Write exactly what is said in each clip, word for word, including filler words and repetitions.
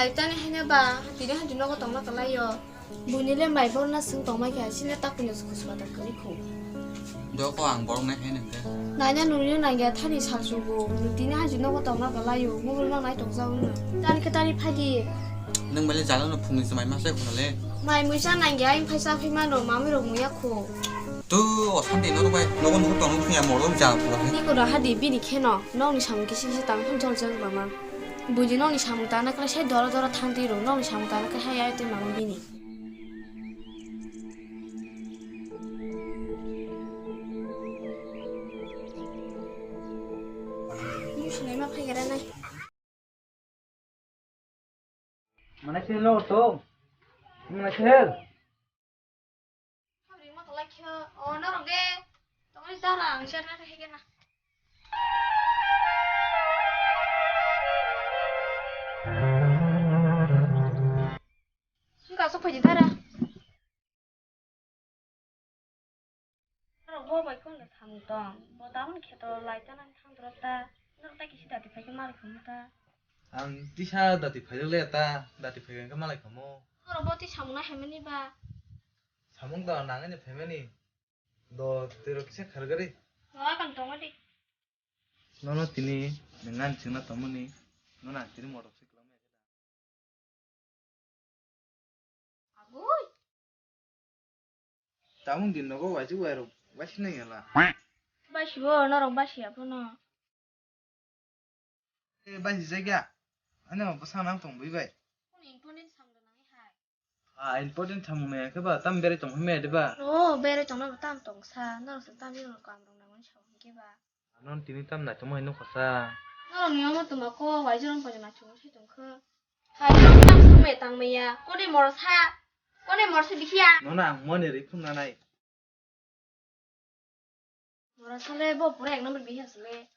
Ai tani haino ba, tini hanti nogo tongna kwlaio. Buini le mai borna swng tongma khe, sini tak puno khusma tak kwrwi khu. Doko ang borok nai hai nang khe. Naina nungni nangya thani salsugo, tini hanti nogo tongna kwlaio, mobile ma nai tongjago no. Tani khe tani phai di. Nwng bai le jala no phungni se mai ma se khuna le. Mai muisa nangya, ang phai cha phai mano, mami rok muya khu. Tu o santi no bai, nogo nogo tongno phungya morok jala phula khe. Ni kono hadi bini kheno, nokni samung kisi kisi tang phun chol chol mama. Buini nokni samung tana kwlai sai doro doro thang twi rw, nokni samung tana kwlai hai ayatwi mama bini. Musinai ma phai gra nai. Mana sel lo to? Mana sel? Habri ma kalai khe, o norok de. Tongri dara ang share na khe na. Sungka sok phaji dara. Norok bo bai kung da samung tong. Bo tamoni kheto lai ta nang thang doro ta. Norok ta kisi dati phai khe malai khamu ta. Ang tisa dati phai le ta, dati phai khe malai khamu. Norok bo ti samung na hemani ba. Samung da nang ani phaimani. Do tiro kisa khargari. Wa kan tongo di. Nono tini ngan chingna tomoni. Nono ang tini motor cycle. Agoi. Tamung din nogo waji wairok waisi nang yala. Baisio norok baisi abono. E baisi jagya. Ani mo bwsa nang tong bui bai. Kuni important samung nang hai. Ah, important samung nang khe ba tam berai tong hime de ba. Oh, berai tong na tam tong sa. Norok se tam ni kam rong nang sa hingke ba. Non tini tam naithokma hinwi khosa. Norokni omo twma kok waijwrang poito naithokma se tongkha. Hai, tam swngmaya tangmaya. Kone morsa? Kone morsa bikhiya? Nono ang moni ri phunuknanai. Morsa le bo pura ek number bikhiya sile.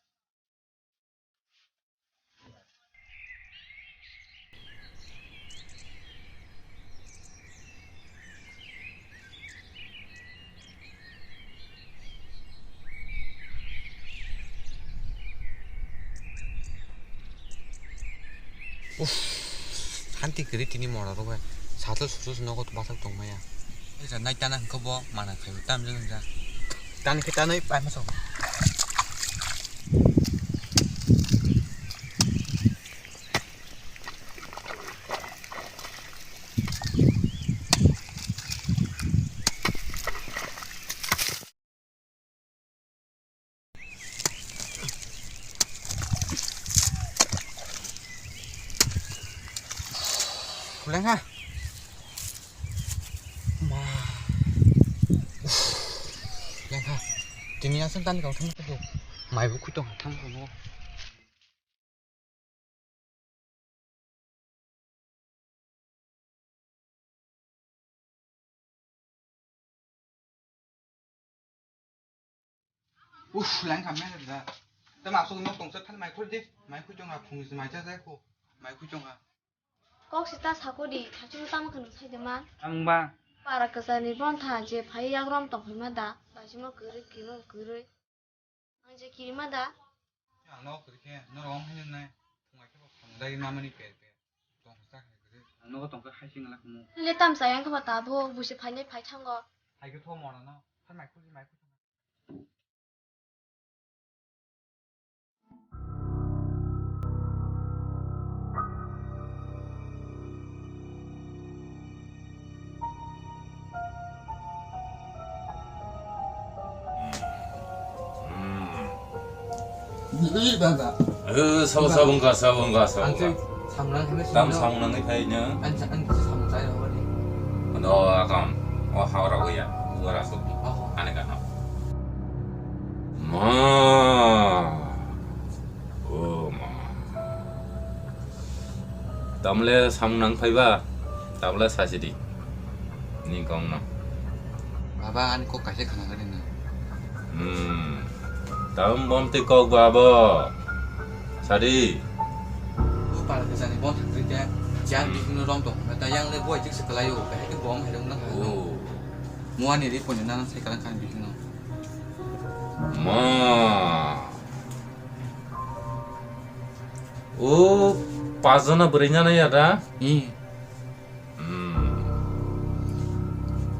Uff, santi kwrwi tini mora rok bai. Satal susu nogo bathak tongmaya. Esa nai tana hwnkhe bo mana khaio tamjani ja. Tani khe tanai paima sok. Khuleng ha. Ma. Uff. Khuleng ha. Tini asal tani kau thang tu. Mai bu khutong thang ko. Uff, lang kam na da. Da ma so nok tong sa than mai khur di. Mai khu chong ha phung mai cha sa ko. Mai khu chong ha. Kok sita sako di, thachung tamo kheno sai de ma. Ang ba. Para kwchani bon tha je phai yagrom tong phai ma da. Bajimo kwrwi kino kwrwi. Ang je kirima da? Ang no kwrwi khe, norok wng haino nai. Phungai khe bo phang dagi mamani per per. Tong sa khe kwrwi. Ang nogo tong khe hai sing la khumu. Le tam sa yang khe ba ta bo, busi phai nai phai thango. Hai khe tho mora no. Phai mai khuli mai khuli. Bili baba. Eh, sabo, sabo wngkha, sabo wngkha, sabo wngkha. Ang samnang hino. Tam samnang ni phai no. Ang sa-, ang samung chai rw ni. Ano akam. O hawra goya. Uwara sok. Oh. Ane kana. Ma. O ma. Tamle samung nang phaiba, tabla sachidi. Ni kong no. Baba, ani kok kaisa khana gari na. Hmm. Tam bom te kok babo. Sadi. Bu pala ke sani bon thang te. Jan bikno rom tong. Ta yang le boy tik se kalayo. Kahai ke bom hai dong na. Oh. Muani ri pon na sai kalang kan bikno. Ma. O Pajana bwrwi nana ya da? Hmm. Hmm.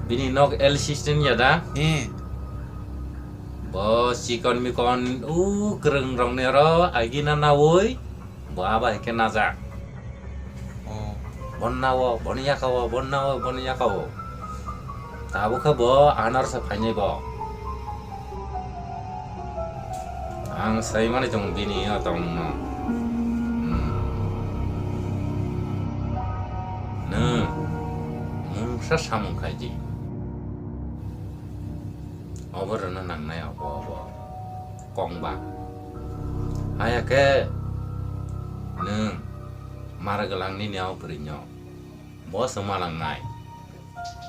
Bini nok L sixteen ya da? Hmm. Bo chikon mikon u kwrwng rok ni aro agi na nawi bo aba hai khe najak. Oh. Bon nawo, boni yaka o, bon nawo, boni yaka o. Tabuk khe bo anar se phainai bo. Ang sai mani tongo bini o tongmung no. Hmm. Nwng mungsa samung khai di. Obo rwna nangnai obo obo. Kongba. Haya khe nwng mara gwlangni ni o bwrwino. Bo se malangnai.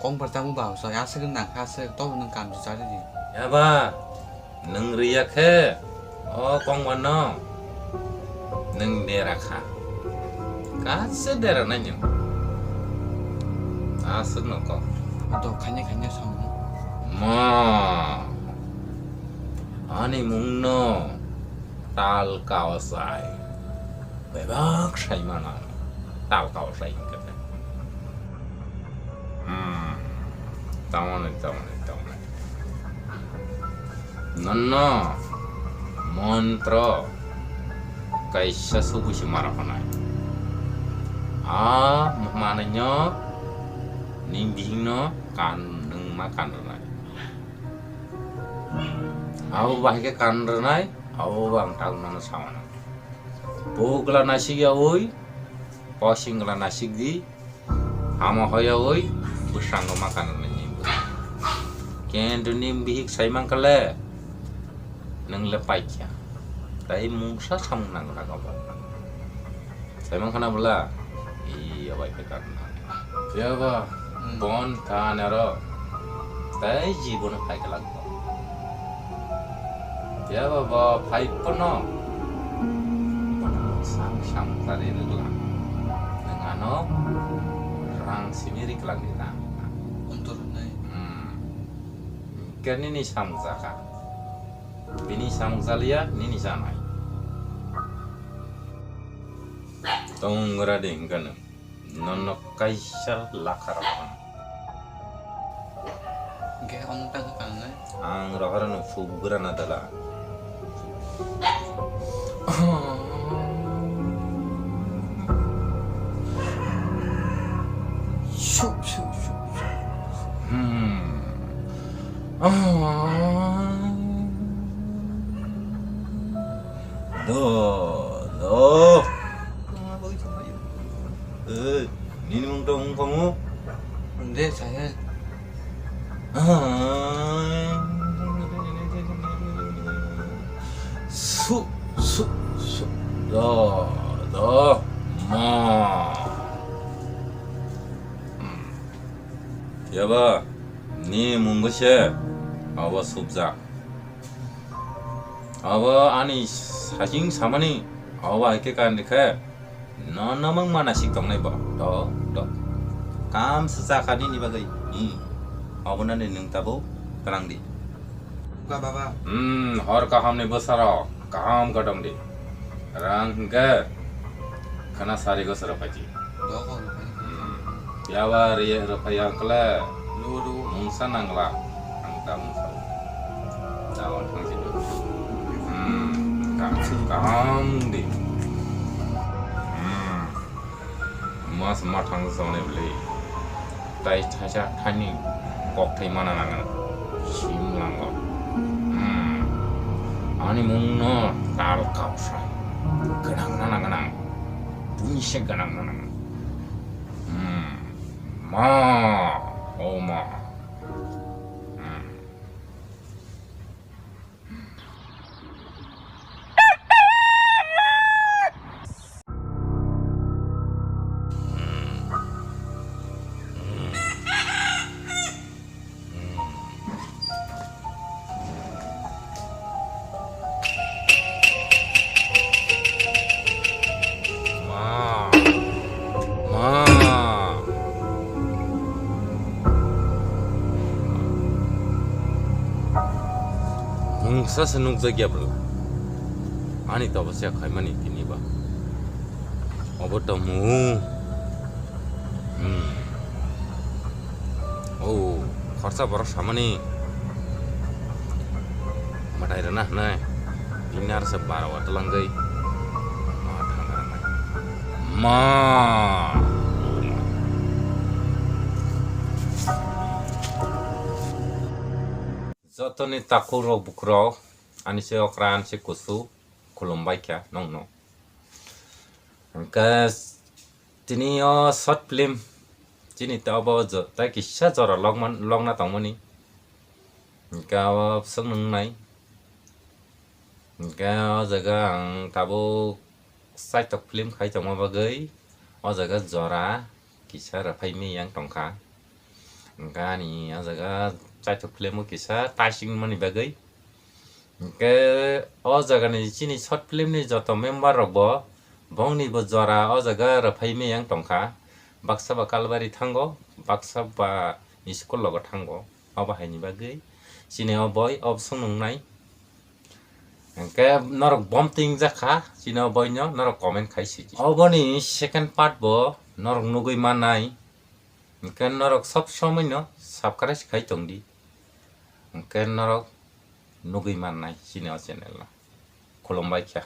Kongbar tamo ba, so aswk nang kha aswk, to nwng kam se chari di. Yaba, nwng riya khe, o kongbar no, nwng dera kha. Kaisa dera nai nwng. Aswk no kok. To khanya khanya song. Ma, ani mung no tal kaosai. Bebak sai mana. Tal kaosai hingkhe. Hmm. Tamoni, tamoni, tamoni. Nonno montro kaisa subusi mara honai. A mananyo ni bihingno kan nungma kan rwnai. Abo bahai khe kan rwnai, abo bo ang tabuk nono sa mano. Pogla nasik yaui, posingla nasik di, hama hoyaui, bwskango ma kanwi nini bwrwi. Kendo nini bihik sai mankha le, nwng le paikha. Tai mungsa samung nang kha kabo. Sai mankha na bwla? Iya bai khe kanna. Phiya ba, hmm, bon ta nero. Tai jibono phai khe lagbo. Phiya ba bo phai pono. Bono sang sang tari rwgla. Nwng ano rang simi riklang di rang. Ontor nai. Hmm. Khe nini samung jakha. Bini samung jaliya, nini janai. Tong gra de hingkha nwng. Nono kaisa lakha rok. Hingke omo tang kha kangnai? Ang rohorano phugrana dala. Suk, suk, suk, suk. Hmm. Do, do. Eh, nini mung tong wngkha mu? Ande, saya. Su, su, su. Do, do, ma. Hmm. Yaba, ni mungbo se, abo subjak. Abo ani sajing samani, abo hai khe kan rikhe, no, no mang mana sik tongnai bo. Do, do. Kam se chakha nini bagwi. Hmm. Abo nani nwng tabo, tlang di. Ba, ba, ba. Hmm, hor kaham ni bwsarok, kaham khe tong di. Rang hingke khana sari go sara phaji. Dogo rwphai. Hmm. Yaba ri rwphai ang kle. Lu, lu. Mungsa nangla. Ang ta mungsa. Dawan thang si. Hmm. Kaham, kaham di. Hmm. Mas ma thang sa ne bli. Tai thaisa thani kok thai mana nang. Sim lang go. Hmm. Ani mung no tal kap sa. Ganang mana ganang. Buni se ganang mana. Hmm. Ma, o ma. Hmm. Ma. Ma. Mungsa se nukjakya bwla. Ani toposya khaimani tini ba. Obo tongmung. Hmm. Oh, khorsa borok samani. Matai rwna hwnwi. Bini aro se baro wa twlangwi. Ma thangna rwnai. Ma. Jotoni takhuk rok bukrok, ani se okra, ani se kusu, khulumbai kha nongno. Hwnkhe tini o short film chini ta obo jo-, tai kisa jora lokman-, lokna tongmani. Hwnkhe o bwswk nung nai. Hwnkhe o jaga ang tabuk saitok film khai tongma bagwi o jaga jora kisa rwphai miyang tongkha. Hwnkhe ani o jaga saitok film o kisa taising mani bagwi. Hwnkhe o jagani chini short film ni joto member rok bo bongni bo jora o jaga rwphai miyang tongkha. Baksa ba Kalbari thango, baksa ba school logo thango. Obo haini bagwi chini o boi o bwswk nungnai. Hwnkhe norok bom ting jakha, chini o boino norok comment khai sidi. Oboni second part bo norok nugwi mannai. Hwnkhe norok sob somoi no subscribe khai tongdi. Hwnkhe norok nugwi mannai chini o channel no. Khulumbai kha.